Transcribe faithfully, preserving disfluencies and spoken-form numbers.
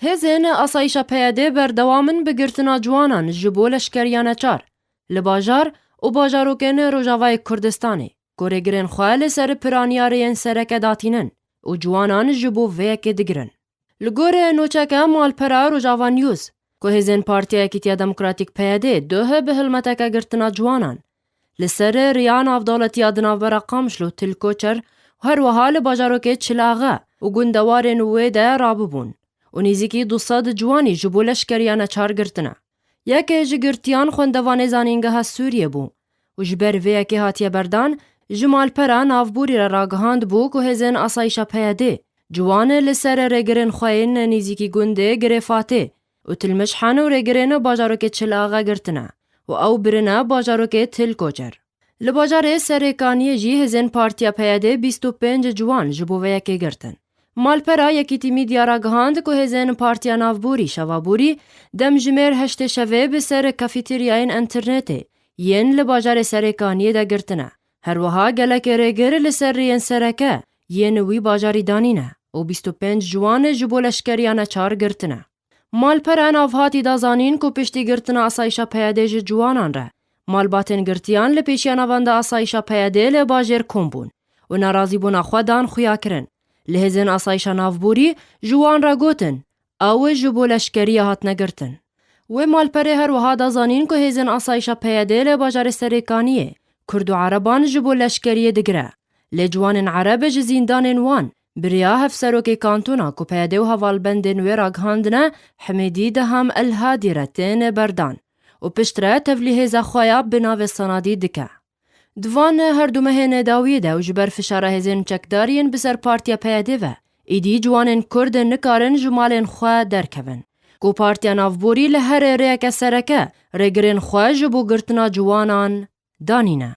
Hêzên asayîşa P Y D berdewam in bi girtina ciwanan ji bo leşkeriya neçar li bajar û bajarokên Rojavayê Kurdistanê, ku rêgirên xwe li ser piraniya rêyên sereke datînin û ciwanan ji bo vê yekê digirin. Li gor nûçeke malpera Rojava News, ku hêzên Partiya Yekîtiya Demokratîk P Y D duh bi hilmeteke girtina ciwanan li ser rêya navdewletiya di navbera Qamişlo Til Koçer û her wiha li bajarokê Çil Axe û gundewarên wê de rabûbûn û nêzîkî du sed ciwanî ji bo leşkeriya neçar girtine. Yek ji girtiyan xwendevanê Zanîngeha Sûriyê bû û ji ber vê yekê hatiye berdan, ji malpera navborî re ragihand bû ku hêzên asayîşa P Y D ciwan li ser rêgirên xwe yên nêzîkî gundê Girê Fatê û Til Mişhen û rêgirên bajarokê Çil Axe girtine û ew birine bajarokê Til Koçer. Li bajarê Serêkaniyê jî hêzên Partiya P Y D bîst û pênc ciwan ji bo vê yekê girtin. Malpera Yekîtî Media ragihand ku hêzên Partiya Navborî şeva borî demjimêr heştê şevê bi ser kafeteryayên înternetê yên li bajarê Serêkaniyê de girtine. Her wiha gelek rêgir li ser rêyên sereke yên wî bajarî danîne û bîst û pênc ciwan ji bo leşkeriya neçar girtine. Malpera navhatî da zanîn ku piştî girtina asayîşa P Y D ji ciwanan re, malbatên girtiyan li pêşiya navenda asayîşa P Y D li bajêr kom bûn û nerazîbûna xwe dan xuyakirin. Li hêzên asayîşa navborî ji wan re gotin, ew ji bo leşkeriyê hatine girtin. Wê malperê her wiha da zanîn ku hêzên asayîşa P Y D li bajarê Serêkaniyê Kurd û Ereban ji bo leşkeriyê digire. Lê ciwanên Ereb ji zîndanên wan bi rêya hevserokê kantona ku P Y D û hevalbendên wê ragihandine Himêdî Deham El Hadî re tên berdan û piştre tevlî hêza xwe ya bi navê Sanadî dike. Di van her du mehên dawiyê de û ji ber fişara hêzên çekdar yên bi ser Partiya P Y D ve, êdî ciwanên Kurd nikarin ji malên xwe derkevin. Ku Partiya Navborî li her rêyeke sereke rêgirên xwe ji bo girtina ciwanan danîne.